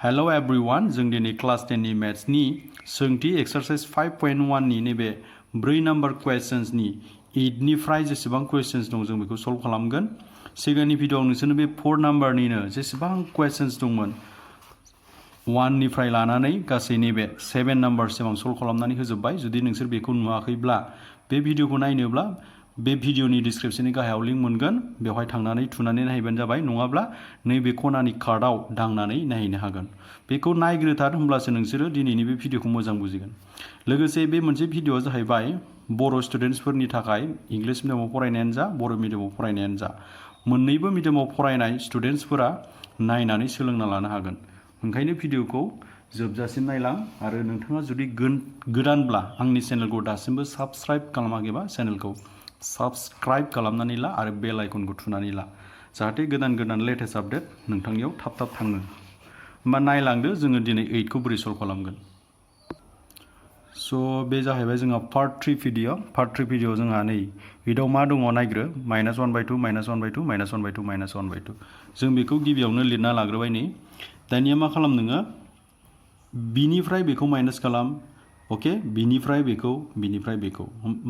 Hello everyone, जों दिनै class 10 नि मैथ्स नि सोंथि एक्सरसाइज 5.1 नि नैबे 4 नम्बर क्वेश्चंस नि 8 निफ्राय जेसेबां क्वेश्चंस दं जों बेखौ सल्व खालामगोन। सिगांनि भिडिअआव नोंसोरनो बे 4 नम्बर निनो जेसेबां क्वेश्चंस दंमोन 1 निफ्राय लानानै गासै नैबे 7 नम्बरसिम आं सल्व खालामनानै होजोबबाय। जुदि नोंसोर बेखौ नुवाखैब्ला बे भिडिअखौ नायनोब्ला बे भिडिअनि डिस्क्रिप्शननि गाहायाव लिंक मोनगोन, बेवहाय थांनानै थुनानै नायहैबानो जाबाय, नङाब्ला नैबे खनानि कार्डआव दांनानै नायहैनो हागोन। बेखौ नायग्रोथार, होमब्लासो नोंसोरो दिनैनि बे भिडिअखौ मोजां बुजिगोन। लोगोसे बे मोनसे भिडिअआ जाहैबाय बर' स्टुडेन्ट्सफोरनि थाखाय, इंलिश मिडियामाव फरायनायानो जा बर' मिडियामाव फरायनायानो जा, मोन्नैबो मिडियामाव फरायनाय स्टुडेन्ट्सफोरा नायनानै सोलोंना लानो हागोन। ओंखायनो भिडिअखौ जोबजासिम नायलां, आरो नोंथाङा जुदि गोदानब्ला आंनि चेनेलखौ दासिमबो साबस्क्राइब खालामाखैबा चेनेलखौ साबस्क्राइब खालामनानै ला आरो बेल आइकनखौ थुनानै ला, जाहाथे गोदान गोदान लेटेस्ट आपडेट नोंथांनियाव थाब थाब थाङो। होमबा नायलांदो जोङो दिनै 8 खौ बोरै सल्व खालामगोन। स' बे जाहैबाय जोंहा पार्ट 3 भिडिअ'। पार्ट 3 भिडिअ' जोंहा नै 8आव मा दङ नायग्रो, -1/2 -1/2 -1/2 -1/2। जों बेखौ गिबियावनो लिरना लाग्रोबाय नै। दानिया मा खालाम नोङो, बिनिफ्राय बेखौ माइनास खालाम, अके, बिनिफ्राय बेखौ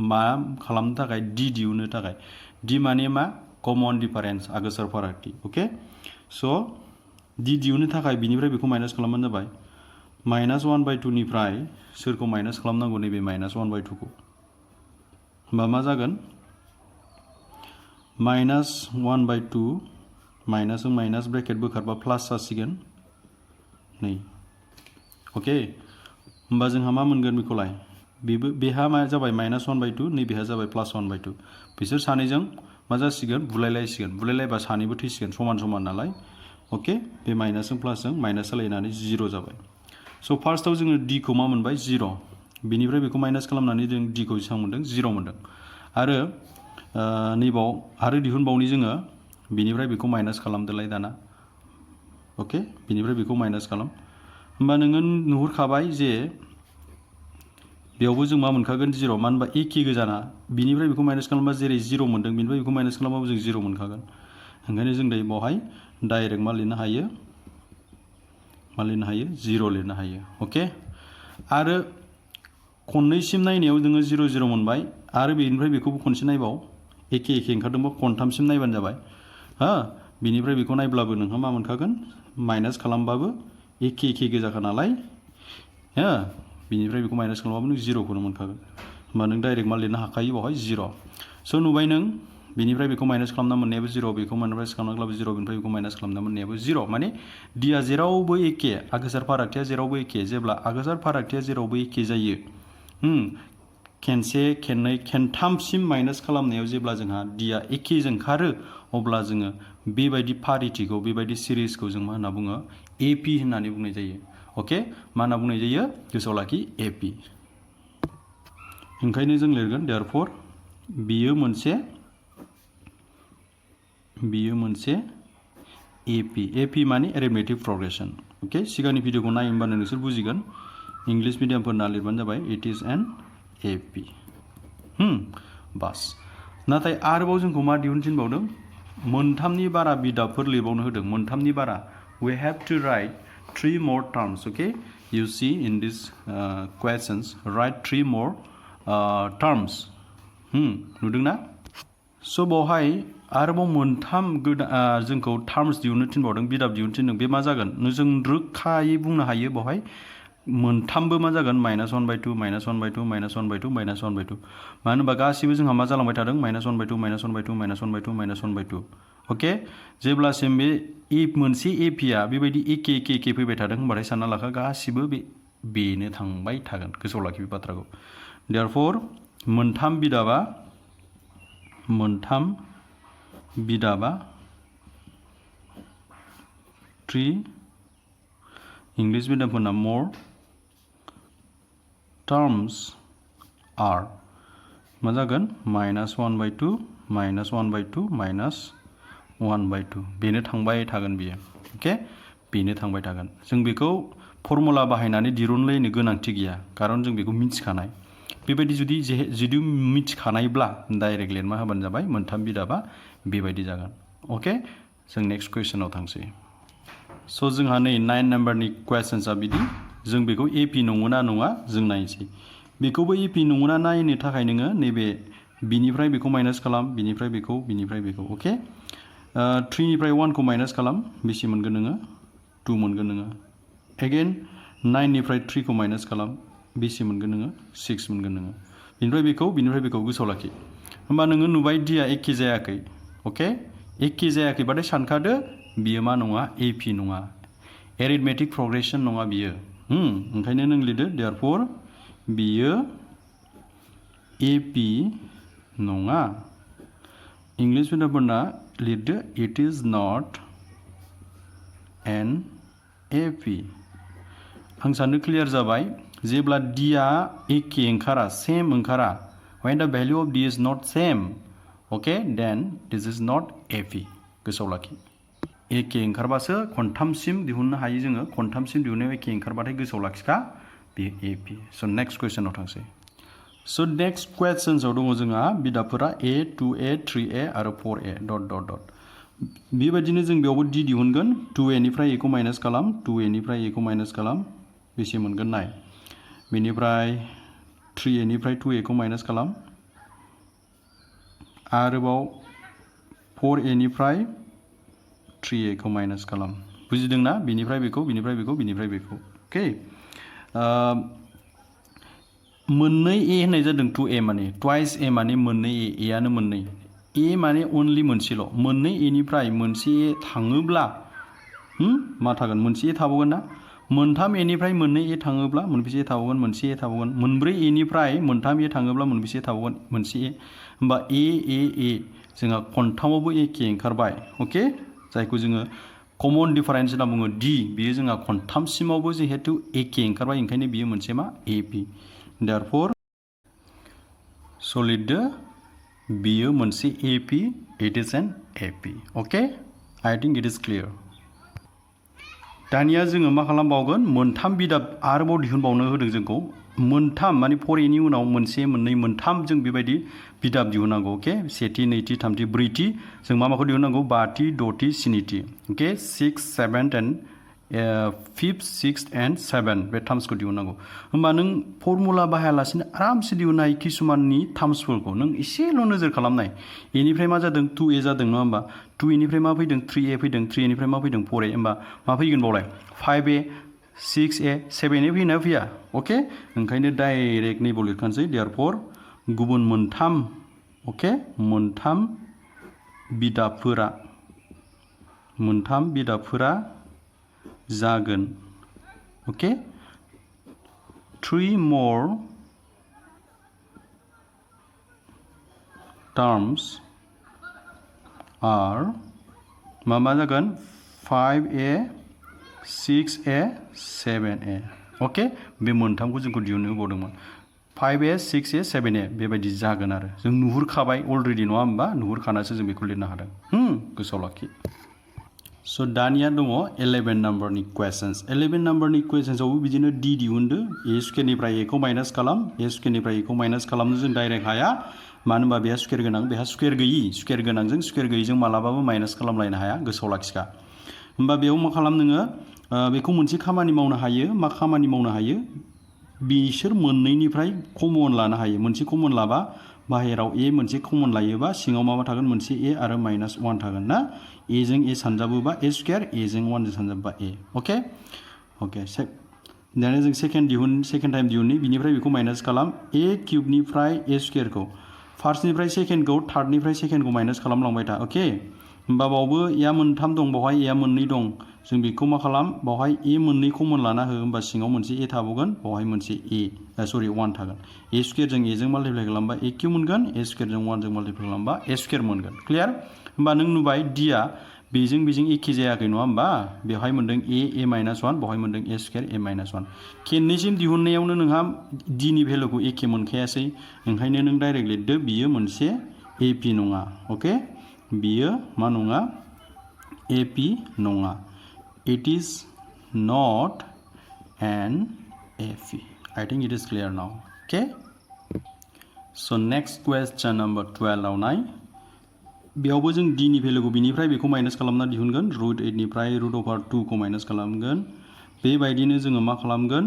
मा खालामनो थाखाय, डि दिहुननो थाखाय। डि माने मा? कमन डिफारेन्स, आगोसार फारागथि, अके। स' डि दिहुननो थाखाय बिनिफ्राय बेखौ माइनास खालामबानो जाबाय। -1/2 निफ्राय सोरखौ माइनास खालामनांगौ, नैबे -1/2 खौ। होमबा मा जागोन, -1/2 माइनासजों माइनास ब्रेकेट बोखारबा प्लास जासिगोन नै, अके। होमबा जोंहा मा मोनगोन बेखौलाय, बेहा मा जाबाय -1/2, नैबेहा जाबाय +1/2। बिसोर सानैजों मा जासिगोन, बुलायलायसिगोन। बुलायलायबा सानैबो थैसिगोन, समान समान नालाय, अके। बे माइनासजों प्लासजों माइनास जालायनानै 0 जाबाय। स' फार्स्टआव जोङो डि खौ मा मोनबाय, 0। बिनिफ्राय बेखौ माइनास खालामनानै जों डि खौ बेसेबां मोनदों, 0 मोनदों। आरो नैबाव आरो दिहुनबावनि जोङो, बिनिफ्राय बेखौ माइनास खालामदोलाय दाना, अके। बिनिफ्राय बेखौ माइनास खालाम। होमबा नोङो नुहुरखाबाय जे बेयावबो जों मा मोनखागोन, 0। मानो होनबा एखे गोजाना, बिनिफ्राय बेखौ माइनास खालामबा जेरै 0 मोनदों, बिनिफ्राय बेखौ माइनास खालामबाबो जों 0 मोनखागोन। ओंखायनो जों दायो बावहाय डाइरेक्ट मा लिरनो हायो, 0 लिरनो हायो, अके। आरो खननैसिम नायनायाव जोङो 0 0 मोनबाय, आरो बेनिफ्राय बेखौबो खनसे नायबाव, एखे ओंखारदोंबा खनथामसिम नायबानो जाबाय, हा। बिनिफ्राय बेखौ नायब्लाबो नोंहा मा मोनखागोन, माइनास खालामबाबो एखे गोजाखा नालाय, हो। बिनिफ्राय बेखौ माइनास खालामबाबो नों 0खौनो मोनखागोन। होमबा नों डाइरेक्ट मा लिरनो हाखायो बावहाय, 0। स' नुबाय नों, बिनिफ्राय बेखौ माइनास खालामना मोननायाबो 0, बेखौ माइनास खालामनांगौब्लाबो 0, बिनिफ्राय बेखौ माइनास खालामना मोननायाबो 0। माने डिया जेरावबो एखे, आगोसार फारागथिया जेरावबो एखे। जेब्ला आगोसार फारागथिया जेरावबो एखे जायो, खेनसे खेननै खेनथामसिम माइनास खालामनायाव जेब्ला जोंहा डिया एखेजों ओंखारो, अब्ला जोङो बेबायदि फारिथिखौ, बेबायदि सिरिसखौ जों मा होनना बुङो, एपि होननानै बुंनाय जायो, अके। मा होनना बुंनाय जायो, गोसोआव लाखि, एपि। ओंखायनो जों लिरगोन देयरफर बियो मोनसे एपि। एपि माने एरिथमेटिक प्रग्रेसन, अके। सिगांनि भिडिअखौ नायोब्लानो नोंसोर बुजिगोन। इंलिश मिडियामफोरना लिरबानो जाबाय, इट इज एन एपि। बास। नाथाय आरोबाव जोंखौ मा दिहुननो थिनबावदों, मोनथामनि बारा बिदाबफोर लिरबावनो होदों, मोनथामनि बारा। We have to write 3 more terms, okay. You see in these questions, write 3 more terms. नुदोंना? स' बावहाय आरोबाव मोनथाम जोंखौ टार्म्स दिहुननो थिनबावदों, बिदाब दिहुननो थिनदों। बे मा जागोन, जों रोखायै बुंनो हायो बावहाय मोनथामबो मा जागोन, -1/2 -1/2 -1/2 -1/2। मानो होनबा गासिबो जोंहा मा जालांबाय थादों, -1/2 -1/2 -1/2 -1/2, अके। जेब्लासिम बे मोनसे एपिआ बेबायदि एखे फैबाय थादों, होनबाथाय सानना लाखा गासिबो बेनो थांबाय थागोन। गोसोआव लाखि बे बाथ्राखौ। देयरफर मोनथाम बिदाबा 3, इंलिश मिडियामफोरना more terms are मा जागोन, -1/2 -1/2 -1/2। बेनो थांबाय थागोन बियो, अके। बेनो थांबाय थागोन। जों बेखौ फर्मुला बाहायनानै दिरुनलायनो गोनांथि गैया, खारन जों बेखौ मिथिखानाय। बेबायदि जुदि मिथिखानायब्ला डाइरेक्ट लिरना होबानो जाबाय, मोनथाम बिदाबा बेबायदि जागोन, अके। जों नेक्स्ट कुइसनाव थांसै। स' जोंहा नै 9 नाम्बारनि कुवेसन्सआ बिदि जों बेखौ AP नंगौना नङा जों नायनोसै बेखौबो AP नंगौना नायनो थाखाय नोङो नैबे बिनिफ्राय बेखौ माइनास खालाम बिनिफ्राय बेखौ अके 3 निफ्राय 1 खौ माइनास खालाम बेसे मोनगोन नोङो 2 मोनगोन नोङो अगेन 9 निफ्राय 3 खौ माइनास खालाम बेसे मोनगोन नोङो 6 मोनगोन नोङो बिनिफ्राय बेखौ गोसोआव लाखि होमबा नोङो नुबाय D आ एखे जायाखै अके एखे जायाखैबाथाय सानखादो बियो मा नङा AP नङा एरिथमेटिक प्रग्रेसन नङा बियो ओंखायनो नों लिरदो देयरफर बियो AP नङा इंलिश मिडियामफोरना लिरदो it is not an AP आं सानो क्लियार जाबाय जेब्ला D आ एखे ओंखारा सेम ओंखारा when the value of D is not same okay then this is not AP गोसोआव लाखि एखे ओंखारबासो खनथामसिम दिहुननो हायो जोङो खनथामसिम दिहुननायाव एखे ओंखारबाथाय गोसोआव लाखिखा बेयो AP स' नेक्स्ट कुवेसनाव थांसै स' नेक्स्ट कुवेसन्सआव दङ जोंहा बिदाबफोरा A 2A 3A आरो 4A डट डट डट बेबायदिनो जों बेयावबो D दिहुनगोन 2A निफ्राय A खौ माइनास खालाम 2A निफ्राय A खौ माइनास खालाम बेसे मोनगोन नाय बेनिफ्राय 3A निफ्राय 2A खौ माइनास खालाम आरोबाव 4A निफ्राय 3A खौ माइनास खालाम बुजिदोंना बिनिफ्राय बेखौ अके मोननै A होननाय जादों 2A माने ट्वाइस A माने मोननै A आनो मोननै A माने अनलि मोनसेल' मोननै A निफ्राय मोनसे A थाङोब्ला मा थागोन मोनसे A थाबावगोन ना मोनथाम A निफ्राय मोननै A थाङोब्ला मोनबेसे A थाबावगोन मोनसे A थाबावगोन मोनब्रै A निफ्राय मोनथाम A थाङोब्ला मोनबेसे थाबावगोन मोनसे A होमबा A जोंहा खनथामावबो एखे ओंखारबाय अके जायखौ जोङो कमन डिफारेन्स होनना बुङो D बियो जोंहा खनथामसिमावबो जिहेतु एखे ओंखारबाय ओंखायनो बियो मोनसे मा AP देयरफर स' लिरदो बियो मोनसे AP it is an AP okay I think it is clear दानिया जोङो मा खालामबावगोन मोनथाम बिदाब आरोबाव दिहुनबावनो होदों जोंखौ मोनथाम माने 4Aनि उनाव मोनसे मोननै मोनथाम जों बेबायदि बिदाब दिहुननांगौ अके सेथि नैथि थामथि ब्रैथि जों माखौ दिहुननांगौ बाथि द'थि स्निथि अके 6 7 एन्ड 5th 6th एन्ड 7 बे टार्म्सखौ दिहुननांगौ होमबा नों फर्मुला बाहायालासिनो आरामसे दिहुननो हायो किसुमाननि टार्म्सफोरखौ नों एसेल' नोजोर खालामनाय एनिफ्राय मा जादों 2A जादों नङा होमबा 2A निफ्राय मा फैदों 3A फैदों 3A निफ्राय मा फैदों 4A होमबा मा फैगोन बावलाय 5A 6A 7A फैयोना फैया अके ओंखायनो डाइरेक्ट नैबाव लिरखानोसै देयरफर गुबुन मोनथाम अके मोनथाम बिदाबफोरा जागोन अके 3 more terms are मा जागोन 5A 6A 7A अके बे मोनथामखौ जोंखौ दिहुननो होबावदोंमोन 5A 6A 7A बेबायदि जागोन आरो जों नुहुरखाबाय अलरेडि नङा होमबा नुहुरखानासो जों बेखौ लिरनो हादों गोसोआव लाखि स' दानिया दङ 11 नाम्बारनि कुवेसन्स 11 नाम्बारनि कुवेसन्सआवबो बिदिनो D दिहुनदो A स्कुवेरनिफ्राय A खौ माइनास खालाम A स्कुवेरनिफ्राय A खौ माइनास खालामनो जों डाइरेक्ट हाया मानो होनबा बेहा स्कुवेर गोनां बेहा स्कुवेर गैयि स्कुवेर गोनांजों स्कुवेर गैयिजों मालाबाबो माइनास खालामलायनो हाया गोसोआव लाखिखा होमबा बेयाव मा खालाम नोङो बेखौ मोनसे खामानि मावनो हायो मा खामानि मावनो हायो बिसोर मोननैनिफ्राय कमन लानो हायो मोनसे कमन लाबा बाहेराव A मोनसे कमन लायोबा सिङाव माबा थागोन मोनसे A आरो -1 थागोन ना A जों A सानजाबोबा A स्कुवेर A जों 1 जों सानजाबोबा A अके दानिया जों सेकेन्ड टाइम दिहुननि बिनिफ्राय बेखौ माइनास खालाम A किउबनिफ्राय A स्कुवेरखौ फार्स्टनिफ्राय सेकेन्डखौ थार्डनिफ्राय सेकेन्डखौ माइनास खालामलांबाय था अके होमबा बावबो A मोनथाम दं बावहाय A मोननै दं जों बेखौ मा खालाम बावहाय A मोननै कमन लाना हो होमबा सिङाव मोनसे A थाबावगोन बावहाय मोनसे 1 थागोन A स्कुवेरजों A जों माल्टिप्लाइ खालामबा A किउब मोनगोन A स्कुवेरजों 1 जों माल्टिप्लाइ खालामबा A स्कुवेर मोनगोन क्लियार होमबा नों नुबाय D आ बेजों एखे जायाखै नङा होमबा बेवहाय मोनदों A -1 बावहाय मोनदों A स्कुवेर A -1 खेननैसिम दिहुननायावनो नोंहा D नि भेलुखौ एखे मोनखायासै ओंखायनो नों डाइरेक्ट लिरदो बियो मोनसे AP नङा अके बियो मा नङा AP नङा it is not an AP I think it is clear now okay so next question number 12 आव नाय बेयावबो जों d नि भेलुखौ बिनिफ्राय बेखौ माइनास खालामना दिहुनगोन रुट 8 निफ्राय रुट अभार 2 खौ माइनास खालामगोन बेबायदिनो जोङो मा खालामगोन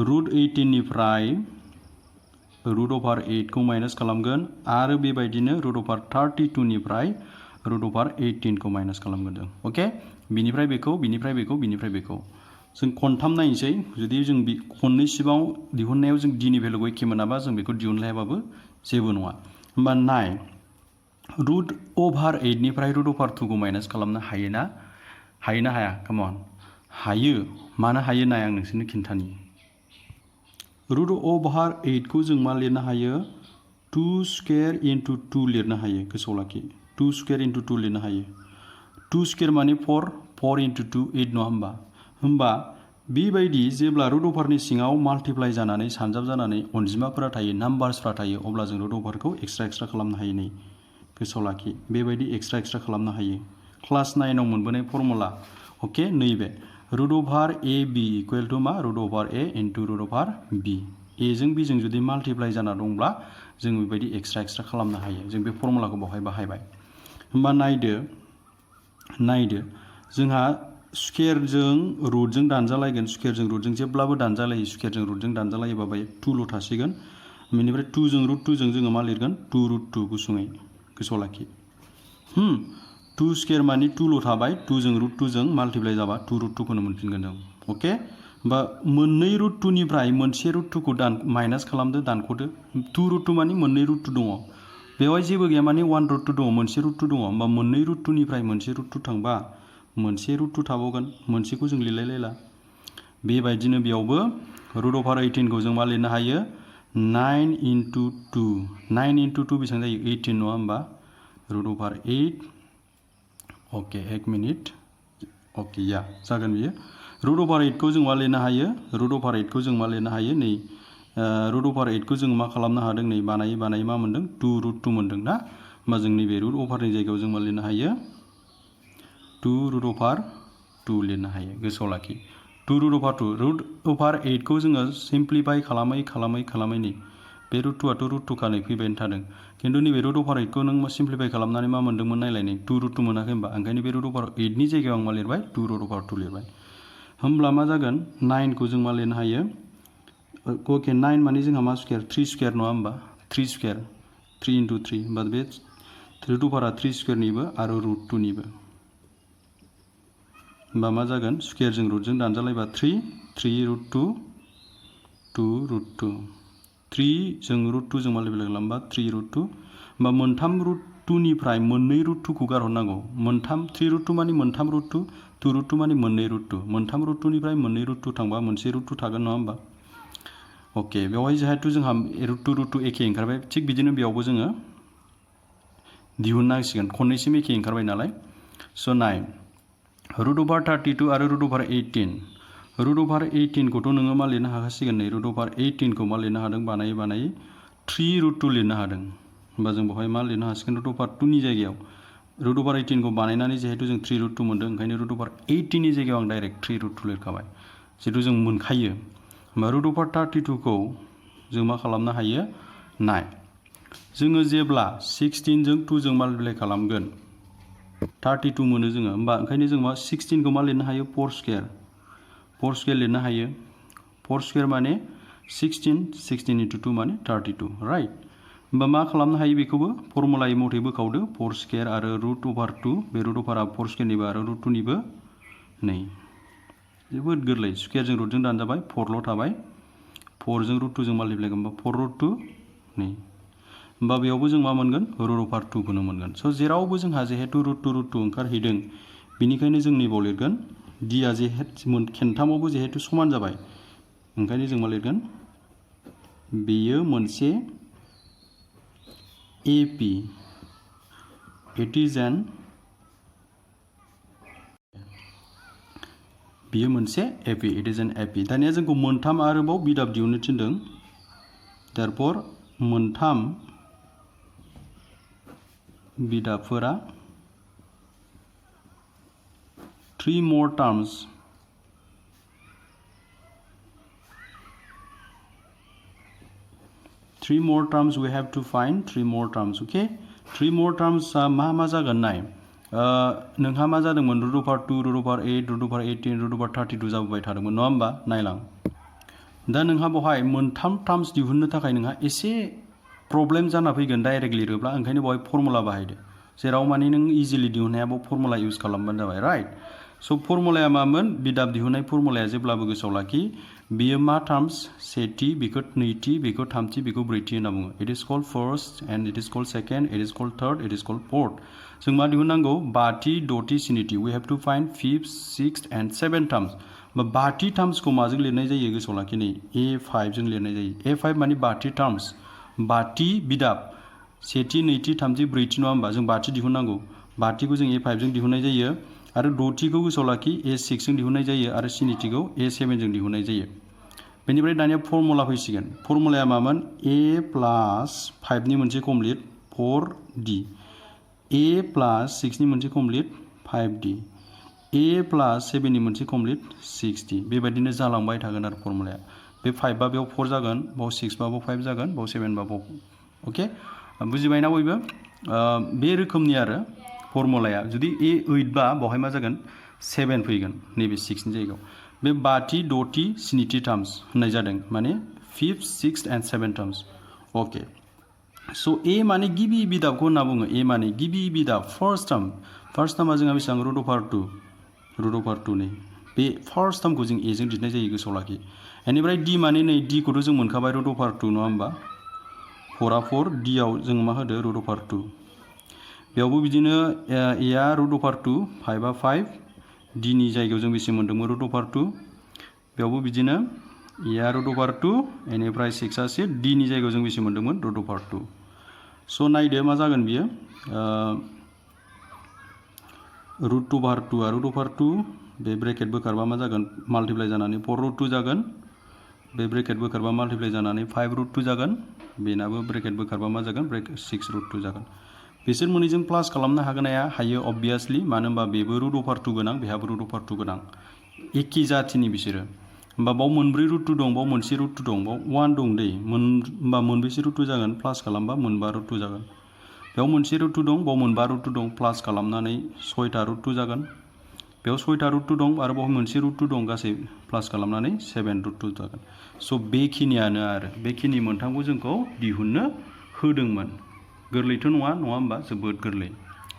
रुट 18 निफ्राय रुट अभार 8 खौ माइनास खालामगोन आरो बेबायदिनो रुट अभार 32 निफ्राय रुट अभार 18 खौ माइनास खालामगोन जों अके बिनिफ्राय बेखौ बिनिफ्राय बेखौ बिनिफ्राय बेखौ जों खनथाम नायनोसै जुदि जों खननै सिबाङाव दिहुननायाव जों d नि भेलुखौ एखे मोनाबा जों बेखौ दिहुनलायाबाबो जेबो नङा होमबा नाय रुट अभार 8 निफ्राय रुट अभार 2 खौ माइनास खालामनो हायोना हायोना हाया कम अन हायो मानो हायो नाय आं नोंसोरनो खिन्थानि रुट अभार 8 खौ जों मा लिरनो हायो 2 स्क्वायर इनटु 2 लिरनो हायो गोसोआव लाखि 2 स्क्वायर इनटु 2 लिरनो हायो 2 स्क्वायर माने 4 इनटु 2 8 नङा होमबा बेबायदि जेब्ला रुट अभारनि सिङाव माल्टिप्लाइ जानानै सानजाब जानानै अनजिमाफोरा थायो नाम्बार्सफ्रा थायो अब्ला जों रुट अभारखौ एक्सट्रा खालामनो हायो नै गोसोआव लाखि बेबायदि एक्सट्रा खालामनो हायो क्लास 9 आव मोनबोनाय फर्मुला अके नैबे root over A B equal to मा root over A into root over B A जों बी जों जुदि माल्टिप्लाइ जाना दंब्ला जों बेबायदि एक्सट्रा खालामनो हायो जों बे फर्मुलाखौ बावहाय बाहायबाय होमबा नायदो जोंहा स्क्वेरजों रुटजों दानजालायगोन स्क्वेरजों रुटजों जेब्लाबो दानजालायो स्क्वेरजों रुटजों दानजालायोबा बाय 2 ल' थासिगोन बेनिफ्राय 2 जों रुट 2 जों जोङो मा लिरगोन 2 रुट 2 गुसुङै गोसोआव लाखि 2 स्क्वेर माने 2 ल' थाबाय 2 जों रुट 2 जों माल्टिप्लाइ जाबा 2 रुट 2 खौनो मोनफिनगोन जों अके होमबा मोननै रुट 2 निफ्राय मोनसे रुट 2 खौ माइनास खालामदो दानख'दो 2 रुट 2 माने मोननै रुट 2 दङ बेवहाय जेबो गैया माने 1 रुट 2 दङ मोनसे रुट 2 दङ होमबा मोननै रुट 2 निफ्राय मोनसे रुट 2 थांबा मोनसे रुट 2 थाबावगोन मोनसेखौ जों लिरलायलायला बेबायदिनो बेयावबो रुट अभार 18 खौ जों मा लिरनो हायो 9 इनटु 2 9 इनटु 2 बेसेबां जायो 18 नङा होमबा रुट अभार 8 अके एक मिनिट अके या जागोन बियो रुट अभार 8 खौ जों मा लिरनो हायो रुट अभार 8 खौ जों मा लिरनो हायो नै रुट अभार 8 खौ जों मा खालामनो हादों नै बानायै मा मोनदों 2 रुट 2 मोनदों ना होमबा जों नैबे रुट अभारनि जायगायाव जों मा लिरनो हायो 2 रुट अभार 2 लिरनो हायो गोसोआव लाखि 2 रुट अभार 8 खौ जोङो सिम्प्लिफाइ खालामै नै बे रुट 2 आथ' रुट 2 खानै फैबायनो थादों खिन्थु नैबे रुट अभार 8 खौ नों सिम्प्लिफाइ खालामनानै मा मोन्दोंमोन नायलाय नै 2 रुट 2 मोनाखै होमबा ओंखायनो बे रुट अभार 8 नि जायगायाव आं मा लिरबाय 2 रुट अभार 2 लिरबाय होमब्ला मा जागोन 9 खौ जों मा लिरनो हायो अके 9 माने जोंहा मा स्क्वायर 3 स्क्वायर नङा होमबा 3 स्क्वायर 3 इनटु 3 होमबा बे रुट अभारा 3 स्क्वायरनिबो आरो रुट 2 निबो होमबा मा जागोन स्क्वायरजों रुटजों दानजालायबा 3 रुट 2 2 रुट 2 3 जों रुट 2 जों माल्टिप्लाइ खालामबा 3 रुट 2 होमबा मोनथाम रुट 2 निफ्राय मोननै रुट 2 खौ गारहरनांगौ 3 रुट 2 माने मोनथाम रुट 2 2 रुट 2 माने मोननै रुट 2 मोनथाम रुट 2 निफ्राय मोननै रुट 2 थांबा मोनसे रुट 2 थागोन नङा होमबा अके बेवहाय जिहेतु जोंहा रुट 2 एखे ओंखारबाय थिग बिदिनो बेयावबो जोङो दिहुननांसिगोन खननैसिम एखे ओंखारबाय नालाय स' नाय रुट अभार 32 आरो रुट अभार 18 रुट अभार 18 खौथ' नोङो मा लिरनो हाखासिगोन नै रुट अभार 18 खौ मा लिरनो हादों बानायै 3 रुट 2 लिरनो हादों होमबा जों बेवहाय मा लिरनो हासिगोन रुट अभार 2 नि जायगायाव रुट अभार 18 खौ बानायनानै जिहेतु जों 3 रुट 2 मोन्दों ओंखायनो रुट अभार 18 नि जायगायाव आं डाइरेक्ट 3 रुट 2 लिरखाबाय जिहेतु जों मोनखायो होमबा रुट अभार 32 खौ जों मा खालामनो हायो नाय जोङो जेब्ला 16 जों 2 जों माल्टिप्लाइ खालामगोन 32 मोनो जोङो होमबा ओंखायनो जों मा 16 खौ मा लिरनो हायो 4 स्क्वायर लिरनो हायो 4 स्क्वायर माने 16 इनटु 2 माने 32 राइट होमबा मा खालामनो हायो बेखौबो फर्मुलायै मथे बोखावदो 4 स्क्वायर आरो रुट अभार 2 बे रुट अभारा 4 स्क्वायरनिबो आरो रुट 2 निबो नै जोबोद गोरलै स्क्वायरजों रुटजों दानजाबाय 4 ल' थाबाय 4 जों रुट 2 जों माल्टिप्लाइ खालामबा 4 रुट 2 नै होमबा बेयावबो जों मा मोनगोन रुट अभार 2 खौनो मोनगोन स' जेरावबो जोंहा जिहेतु रुट 2 ओंखारहैदों बिनिखायनो जों नैबाव लिरगोन डिआ खेनथामावबो जिहेतु समान जाबाय ओंखायनो जों मा लिरगोन बेयो मोनसे एपि इट इज एन बेयो मोनसे एपि इट इज एन एपि दानिया जोंखौ मोनथाम आरोबाव बिदाब दिहुननो थिनदों देरफर मोनथाम बिदाबफोरा 3 more terms we have to find 3 more terms okay 3 more terms मा जागोन नाय नोंहा मा जादोंमोन रुट अभार 2 रुट अभार 8 रुट अभार 18 रुट अभार 32 जाबोबाय थादोंमोन नङा होमबा नायलां दा नोंहा बहाय मोनथाम टार्म्स दिहुननो थाखाय नोंहा एसे प्रब्लेम जाना फैगोन डाइरेक्ट लिरोब्ला ओंखायनो बहाय फर्मुला बाहायदो जेराव माने नों इजिलि दिहुननाया बाव फर्मुला इउज खालामबानो जाबाय राइट स' फर्मुलाया मामोन बिदाब दिहुननाय फर्मुलाया जेब्लाबो गोसोआव लाखि बियो मा टार्म्स सेथि बेखौ नैथि बेखौ थामथि बेखौ ब्रैथि होनना बुङो it is called first and it is called second it is called third it is called fourth जों मा दिहुननांगौ बाथि द'थि स्निथि we have to find fifth sixth and seven terms बाथि टार्म्सखौ माजों लिरनाय जायो गोसोआव लाखि नै A5 जों लिरनाय जायो A5 माने बाथि टार्म्स बाथि बिदाब सेथि नैथि थामथि ब्रैथि नङा होमबा जों बाथि दिहुननांगौ बाथिखौ जों A5 जों दिहुननाय जायो आरो द'थिखौ गोसोआव लाखि A6 जों दिहुननाय जायो आरो स्निथिखौ A7 जों दिहुननाय जायो बेनिफ्राय दानिया फर्मुला फैसिगोन फर्मुलाया मामोन A प्लास 5 नि मोनसे कमप्लिट 4D A प्लास 6 नि मोनसे कमप्लिट 5D A प्लास 7 नि मोनसे कमप्लिट 6D बेबायदिनो जालांबाय थागोन आरो फर्मुलाया बे 5 बा बेयाव 4 जागोन बाव 6 बा बाव 5 जागोन बाव 7 बा बाव अके बुजिबायना बयबो बे रोखोमनि आरो फर्मुलाया जुदि A8 बा बावहाय मा जागोन 7 फैगोन नैबे 6 नि जायगायाव बे बाथि द'थि स्निथि टार्म्स होननाय जादों माने फिफ्थ सिक्स्थ एन्ड सेभेन टार्म्स अके स' A माने गिबि बिदाबखौ होनना बुङो A माने गिबि बिदाब फार्स्ट टार्मा जोंहा बेसेबां रुट अभार 2 नै बे फार्स्ट टार्मखौ जों A जों दिहुननाय जायो गोसोआव लाखि बेनिफ्राय D माने नै D खौथ' जों मोनखाबाय रुट अभार 2 नङा होमबा 4 आ 4 D आव जों मा होदो रुट अभार 2 बेयावबो बिदिनो A आ रुट अभार 2 5 आ 5 D नि जायगायाव जों बेसे मोन्दोंमोन रुट अभार 2 बेयावबो बिदिनो A आ रुट अभार 2 बेनिफ्राय 6 आ 6 D नि जायगायाव जों बेसे मोन्दोंमोन रुट अभार 2 स' नायदो मा जागोन बियो रुट अभार 2 आ रुट अभार 2 बे ब्रेकेट बोखारबा मा जागोन माल्टिप्लाइ जानानै 4 रुट 2 जागोन बे ब्रेकेट बोखारबा माल्टिप्लाइ जानानै 5 रुट 2 जागोन बेनाबो ब्रेकेट बोखारबा मा जागोन 6 रुट 2 जागोन बिसोर मोननैजों प्लास खालामनो हायो अबभियासलि मानो होनबा बेबो रुट अभार 2 गोनां बेहाबो रुट अभार 2 गोनां एखे जाथिनि बिसोरो होमबा बाव मोनब्रै रुट 2 दं बाव मोनसे रुट 2 दं बाव 1 दं दै होमबा मोनबेसे रुट 2 जागोन प्लास खालामबा मोनबा रुट 2 जागोन बेयाव मोनसे रुट 2 दं बाव मोनबा रुट 2 दं प्लास खालामनानै 6था रुट 2 जागोन बेयाव 6था रुट 2 दं आरो बाव मोनसे रुट 2 दं गासै प्लास खालामनानै 7 रुट 2 जागोन स' बेखिनियानो आरो बेखिनि मोनथामखौ जोंखौ दिहुननो होदोंमोन गोरलैथ' नङा होमबा जोबोद गोरलै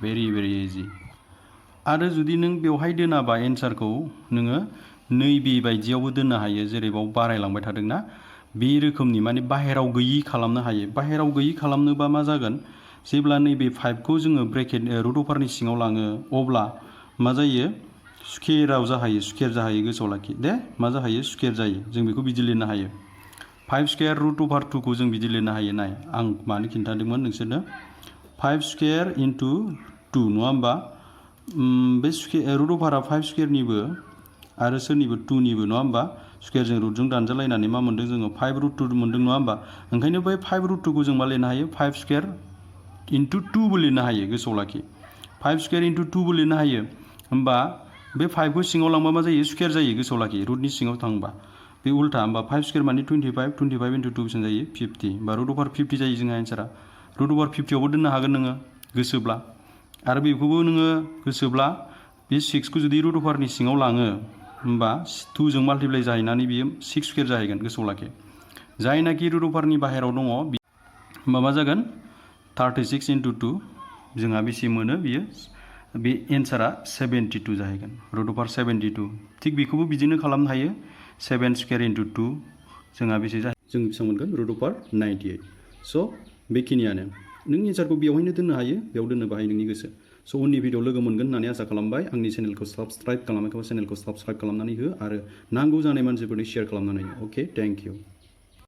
भेरि भेरि इजि आरो जुदि नों बेवहाय दोनाबा एन्सारखौ नोङो नैबे बायदियावबो दोननो हायो जेरै बाव बारायलांबाय थादोंना बे रोखोमनि माने बाहेराव गैयि खालामनो हायो बाहेराव गैयि खालामनोबा मा जागोन जेब्ला नैबे 5खौ जोङो ब्रेकेट रुट अभारनि सिङाव लाङो अब्ला मा जायो स्कुवेर जाहैयो गोसोआव लाखि दे मा जाहैयो स्कुवेर जायो जों बेखौ बिदि लिरनो हायो 5 स्कुवेर रुट अभार 2 खौ जों बिदि लिरनो हायो नाय आं मानो खिन्थादोंमोन नोंसोरनो 5 स्कुवेर इन्टु 2 नङा होमबा बे रुट अभारा 5 स्कुवेरनिबो आरो सोरनिबो 2निबो नङा होमबा स्कुवेरजों रुटजों दानजालायनानै मा मोन्दों जोङो 5 रुट 2 मोन्दों नङा होमबा ओंखायनो बै 5 रुट 2 खौ जों मा लिरनो हायो 5 स्कुवेर इन्टु 2 बो लिरनो हायो गोसोआव लाखि 5 स्कुवेर इन्टु 2 बो लिरनो हायो होमबा बे 5 खौ सिङाव लांबा मा जायो स्कुवेर जायो गोसोआव लाखि रुटनि सिङाव थांबा बे उल्टा होमबा 5 स्कुवेर माने 25 इन्टु 2 बेसेबां जायो 50 होमबा रुट अभार 50 जायो जोंहा एन्सारा रुट अभार 50 आवबो दोननो हागोन नोङो गोसोब्ला आरो बेखौबो नोङो गोसोब्ला बे 6 खौ जुदि रुट अभारनि सिङाव लाङो होमबा 2 जों माल्टिप्लाइ जाहैनानै बियो 6 स्कुवेर जाहैगोन गोसोआव लाखि जायनाखि रुट अभारनि बाहेरायाव दङ होमबा मा जागोन 36 इन्टु 2 जोंहा बेसे मोनो बियो बे एन्सारा 72 जाहैगोन रुट अभार 72 थिग बेखौबो बिदिनो खालामनो हायो 7 स्कुवेर इन्टु 2 जोंहा बेसे जायो जों बेसेबां मोनगोन रुट अभार 98 स' बेखिनियानो नों एन्सारखौ बेवहायनो दोननो हायो बेयाव दोननोबो हायो नोंनि गोसो स' उननि भिडिअ लोगो मोनगोन होननानै आसा खालामबाय आंनि चेनेलखौ साबस्क्राइब खालामाखैबा चेनेलखौ साबस्क्राइब खालामनानै हो आरो नांगौ जानाय मानसिफोरनो शेयार खालामनानै हो अके थेंक इउ